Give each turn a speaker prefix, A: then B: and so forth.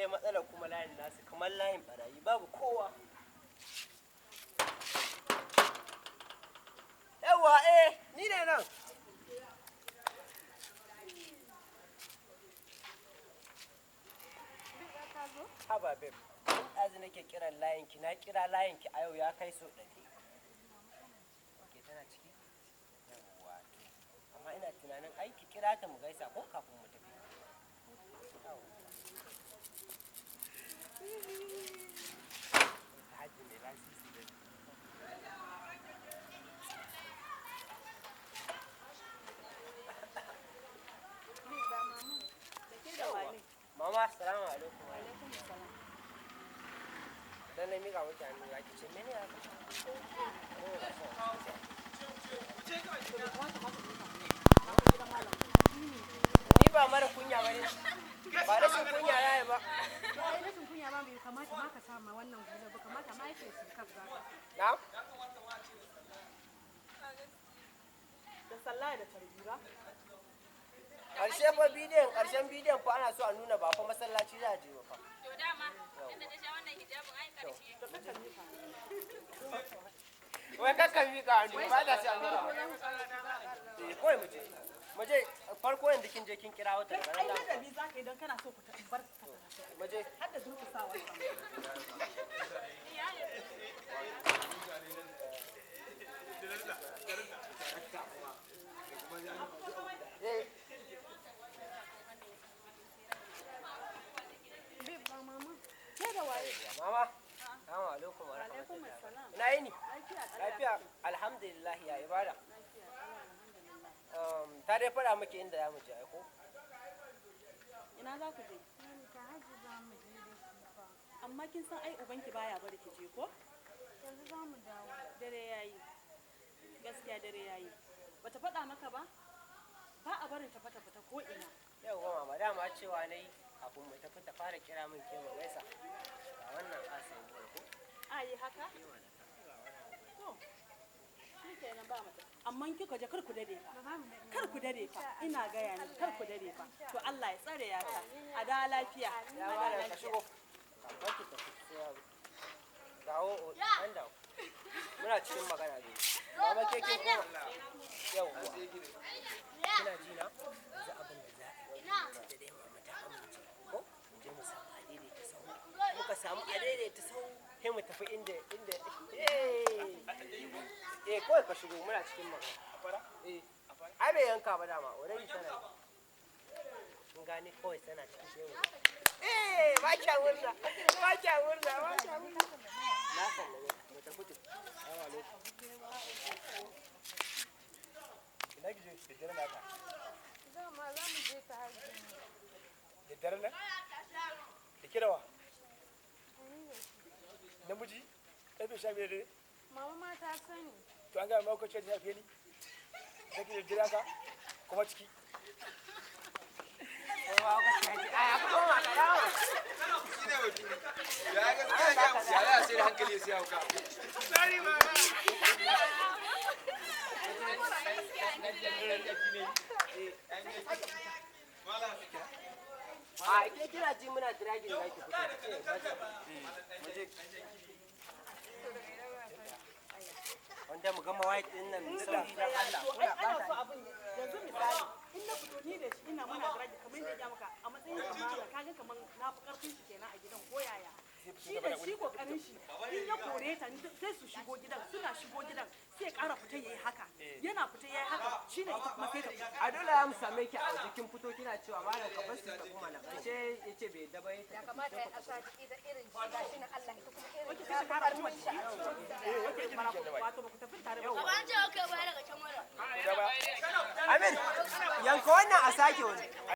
A: Dai matsalar kuma layin nasu kamar layin barayi, babu kowa. Yawwa, eh, ni ne nan. Haba babe, tun ɗazu nake kiran layinki, na kira layinki a yau ya kai sau 100. Ke tana ciki? Yawwa, to. Amma ina tunanin ai ki kira ta mu gaisa ko kafin mu tafi. Yawwa. Hajji mai lasisi da
B: Da ke da wane?
A: Mama, assalamu alaikum.
B: Alaikum salam.
A: Dan na miƙa miki hannu ya ki ce mene haka? Ni ba mara kunya bane. Ba rashin kunya yayi ba.
B: To ai rashin kunya ma bai kamata ma ka sama wannan hula ba, kamata ma yake su kaf za ka.
A: Na'am?
B: Da sallah da tarbi ba?
A: Ƙarshe fa bidiyon, ƙarshen bidiyon fa ana so a nuna ba fa masallaci za a je ba fa.
C: To dama, inda ta sha wannan hijabin ai ƙarshe.
B: To ka miƙa.
A: Wai kakkan miƙa hannu, ba ta sai an miƙa. Eh, kawai mu je. Mu je farko yanzu kin je kin kira wata daga
B: Ai
A: nan za mu
B: ladabi za ka yi don kana so ku ta bar ka tafi.
A: Mu je.
B: Har da durƙusawa.
A: Eh,
B: Babe ba mama. Ke da waye?
A: Mama. Assalamu alaikum wa
B: Alaikum
A: rahmatullahi.
B: assalam.
A: Ina yini?
B: Lafiya ƙalau.
A: Lafiya, alhamdulillah, ya ibada.
B: Lafiya ƙalau, alhamdulillah.
A: Ta dai faɗa miki inda za mu je ai ko?
B: Ina za ku je?
D: Ta hajji za mu je da shi fa.
B: Amma kin san ai ubanki baya bari ki je ko?
D: Yanzu za mu dawo.
B: Dare yayi. Gaskiya dare yayi. Bata faɗa maka ba? Ba a barin ta fata fita ko ina.
A: Yauwa mama, dama cewa na yi kafin mu tafi ta fara kira min ke mu gaisa. Ga wannan asayin ko?
B: A yi haka? To, shi kenan ba mata. Amma kika je kar ku dade fa.
D: Ba za mu daɗe.
B: Kar ku dade fa. Ina gaya ni kar ku dade fa. To Allah ya tsare ya ta. A da lafiya.
A: Ya
B: A da
A: malam ka
B: lafiya.
A: shigo. Kafin ki tafi sai ya zo. Dawo, an dawo. Muna cikin magana ne. Mama ke kin koma. Yauwa. Kina ji na? Yanzu abin da za a yi. Da dai mama ta amince. Ko? Mu je mu samu adaidaita sahu. Muka samu adaidaita sahu sai mu tafi inda eh eh kawai ka shigo, muna cikin magana. Eh. Ai bai yanka ba dama, already tana yi. Kun gane, kawai tana cikin sai mu. Eh, ba kya murna. Ba kya murna, ba kya murna. Na sallame ka, mu tafi to. Assalamu alaikum.
E: Ina ki je da dare na haka?
D: Dama za mu je ta hajji ne.
E: Da dare nan? Da kirawa?
D: Ni da shi.
E: Namiji? Karfe 12 da dare?
D: Mama ma ta sani.
E: To an gaya maka cewa ta haife ni? Da ki da dare haka? Kuma ciki.
A: Kowa ka ce, ai, aka koma ka dawo.
F: Shi ne batu. Ya gaskiya ya ya za a sai da hankali sai hauka.
A: A ke kina ji muna dragging za ki fito. Ki ce, "Baje." Mu je. Wanda mu gama white din nan mu sauri dan Allah.
B: To ai
A: Kuna
B: ana so
A: ɓata.
B: abin yanzu misali in na fito ni da shi ina muna daraja kamar yadda ya maka a matsayin sa malam, kaga kamar na fi karfin shi kenan a gidan ko yaya. Shi da shi kokarin shi in ya kore ta sai su shigo gidan, suna shigo gidan sai ya kara fita yayi haka, yana fita yayi haka, shine ita kuma sai ta fita.
A: A dole ya mu same ki a waje kin fito kina cewa malam ka bar su tafi mana. Ƙarshe ya ce bai yadda ba ya
G: Ya
A: tafi.
G: kamata ya ƙasa ita irin shi gashi nan Allah ita kuma irin
B: Wace
G: ta
B: sai ta
G: fi
B: kara
G: ƙarfin shi a cikin
B: Wato ba ku tafi tare ba.
C: Ba an ce aka baya daga can wurin.
A: Amin, yanka wannan a sake wani.